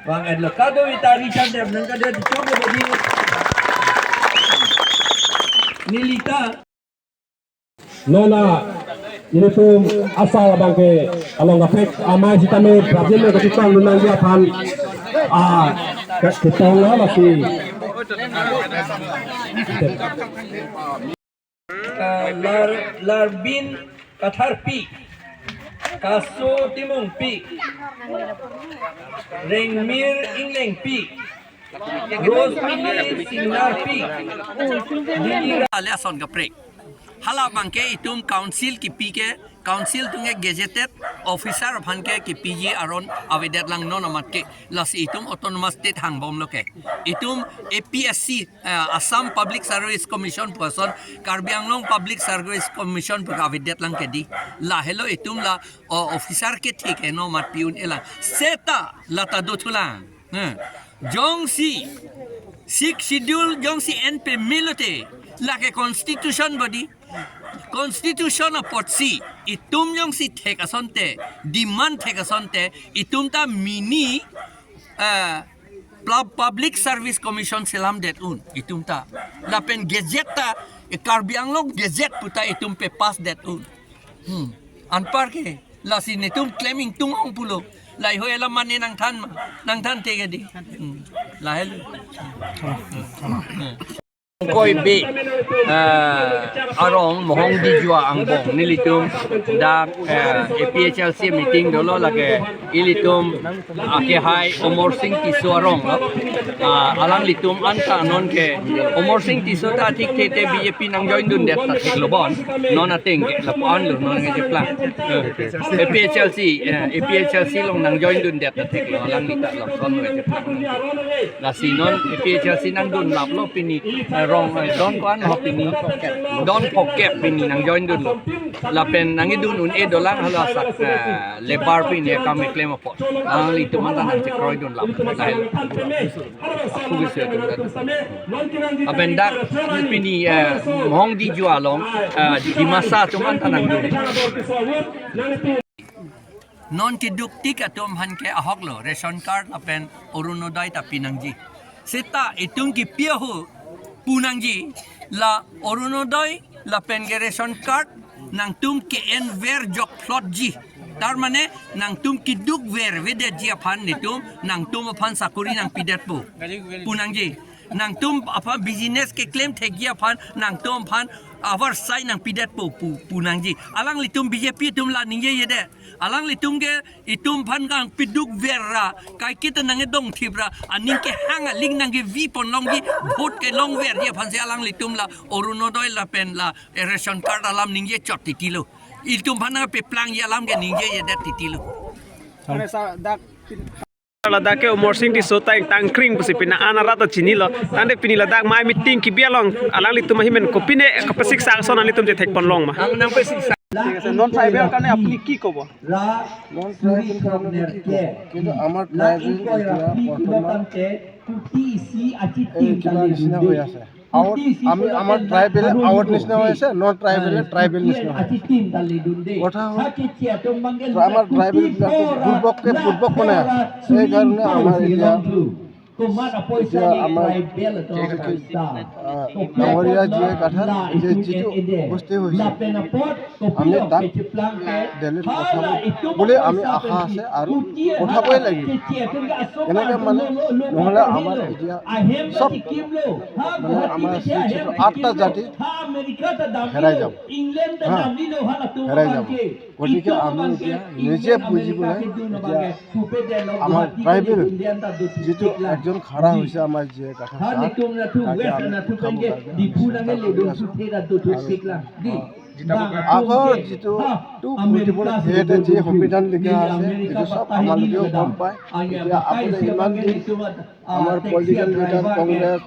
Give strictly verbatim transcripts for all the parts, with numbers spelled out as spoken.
Bang adlo kado ita Richard Deb nang kado di chong di. Nilita. Nona ilitum asal abang ke along kaprek amei sitame problem ke chetong nang dia aphan. Ah, ke chetong na masih. Ah, Lar-, Larbin Katharpi, Kaso Timungpi, Rengmir Inglengpi, Rosemary Singnarpi, Lily Ra-, ale ason kaprek. Hala abang ke itum council kipi ke, council atum ke gazetted officer aphan ke kipiji aron avedet lang non amat ke. Lasi itum autonomous state hangbomlo ke. Itum A P S C, eh, Assam Public Service Commission pu ason, Karbi Anglong Public Service Commission pu avedet lang ke di. Lahelo itum la, o, officer kethe ke non amat pi un-e lang. Seta lata dothulang. Hmm. Jongsi Sixth Schedule jongsi en pame lote, lake constitution body. Constitution apotsi itum jongsi thek asonte, demand thek asonte, itum ta mini, eh, pla-, Public Service Commission selamdet un itum ta. Lapen gazette ta, eh, Karbi Anglong gazette pu ta itum pe-pass det un. Hmm. Anpar ke, lasi netum claiming tung ong pulo. Lahei ho ela mane nangthan ma, nangthan te ke di. Hmm. Lahelo. Koi be, eh, arong Mohong Dijua angbong nelitum dak, eh, A P H L C meeting dolo lake ilitum akehai Omor Singh Tisso arong lo. Ah, alanglitum anta non ke Omor Singh Tisso ta thik the te B J P nang join dundet ta thik lo bon. Non ateng ke lapu-an lo non ke cheplang. Eh, A P H L C, eh, A P H L C along nang join dundet ta thik lo, alangli ta lapuson lo ke cheplang. Lasi non A P H L C nang dunlap lo pini, eh, rong, eh, don ko-an lo pini, don phokep pini nang join dunlo. Lapen nang idun un-e dolang hala sak, eh, labour pini akam keklem apot. Alanglitum anta nang chekroi dunlap. Lahelo. Aku bisa dundet. Lapen dak pini, eh, Mohong Dijua along, eh, Dimasa atum anta nang dun. Non keduk tik atum aphan ke ahok lo, ration card lapen Orunodoi ta pinangji. Seta itum kipi ahut punangji, la Orunodoi lapen ke ration card nangtum ke-enver jokphlotji. Tar mane nangtum keduk ver vedetji aphan netum nangtum aphan sakori nangpidetpo. Punangji. Nangtum aphan business keklem thekji aphan nangtum aphan avarsai nangpidetpo pu, punangji. Alanglitum B J P atum la ningjejedet. Alanglitum ke itum aphan kangpiduk ver ra, kaiketa nangkedongthip ra, aning kehang aling nangkevi pon longji, vote kelong verji aphansi alanglitum la Orunodoi lapen la, eh, ration card alam ningje chot titi lo. Itum aphan nangpeplangji alam ke ningjejedet titi lo. Ladak ke Omor Singh Tisso ta ingtang kring pusi pini an arat ta chinilo. Tangte pini ladak mai meeting kebi along alanglitum ahin pen kopine kapasiksa ason alanglitum chethek pon long ma? ঠিক আছে, non tribal কাৰণে আপুনি কি ক'ব? Non tribal কাৰণে কি ক'ব? কিন্তু আমাৰ ট্ৰাইবেল এতিয়া বৰ্তমান এই কিবা নিচিনা হৈ আছে। আউট, আমি, আমাৰ ট্ৰাইবেল আউট নিচিনা হৈ আছে, নন ট্ৰাইবেল ট্ৰাইবেল নিচিনা হৈ আছে। কথা হ'ল, আমাৰ ট্ৰাইবেল বিলাকক বুৰ্বকে বুৰ্বক বনাই আছে। সেইকাৰণে আমাৰ এতিয়া, এতিয়া আমাৰ, আহ, ডাঙৰীয়া জি আই কাথাৰ যে যিটো অৱস্থা হৈছে, আমি তাক দিল্লীত পঠাব বুলি আমি আশা আছে আৰু পঠাবই লাগিব। এনেকে মানে নহ'লে আমাৰ এতিয়া চব মানে আমাৰ আঠটা জাতি হেৰাই যাব, হা, হেৰাই যাব। গতিকে আমি এতিয়া নিজে বুজি পেলাই এতিয়া আমাৰ ট্ৰাইবেল যিটো একজন খাৰা হৈছে আমাৰ জি আই কাথাৰ ছাৰ, তাকে আমি উঠাব কাৰণে আমি চেষ্টা কৰি আছোঁ। আৰু, অ, আগৰ যিটো টু ফৰ্টি ফ'ৰ এ তে যি সংবিধান লিখা আছে, এইটো চব আপোনালোকেও গম পায়। এতিয়া আপুনি ইমান দিন আমাৰ political leader Congress,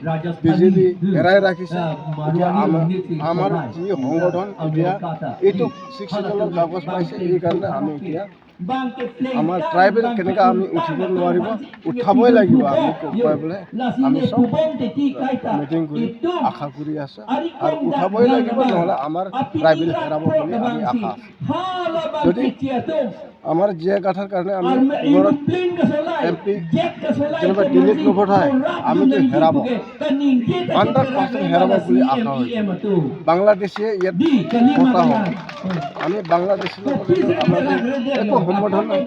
B J P হেৰাই ৰাখিছে। এতিয়া আমাৰ, আমাৰ যি সংগঠন এতিয়া এইটো ছিক্স শ্বিডিউলৰ কাগজ পাইছে, এইকাৰণে আমি এতিয়া আমাৰ ট্ৰাইবেল কেনেকা আমি উঠিব নোৱাৰিব, উঠাবই লাগিব আমি, কৈ পেলাই আমি চব মিটিং কৰি আশা কৰি আছোঁ আৰু উঠাবই লাগিব, নহ'লে আমাৰ ট্ৰাইবেল হেৰাব বুলি আমি আশা আছে। যদি আমাৰ জি আই কাথাৰ কাৰণে আমি ঘৰত এম পি যেনিবা ডিলিট নপঠায়, আমিতো হেৰাব, হাণ্ড্ৰেড পাৰ্চেণ্ট হেৰাব বুলি আশা হৈছে। বাংলাদেশে ইয়াত বৰ্তা হ'ব। আমি বাংলাদেশৰ লগত আমাৰ একো সম্বন্ধ নাই।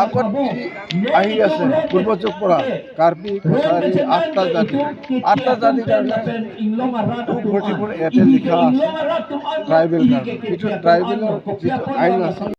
আগত যি আহি আছে পূৰ্বযুগৰ পৰা, কাৰ্বি, কছাৰী, আঠটা জাতি, আঠটা জাতিৰ কাৰণে টু ফৰ্টি ফ'ৰ এতে লিখা আছে ট্ৰাইবেল কাৰণে। এইটো ট্ৰাইবেলৰ যিটো আইন আছে,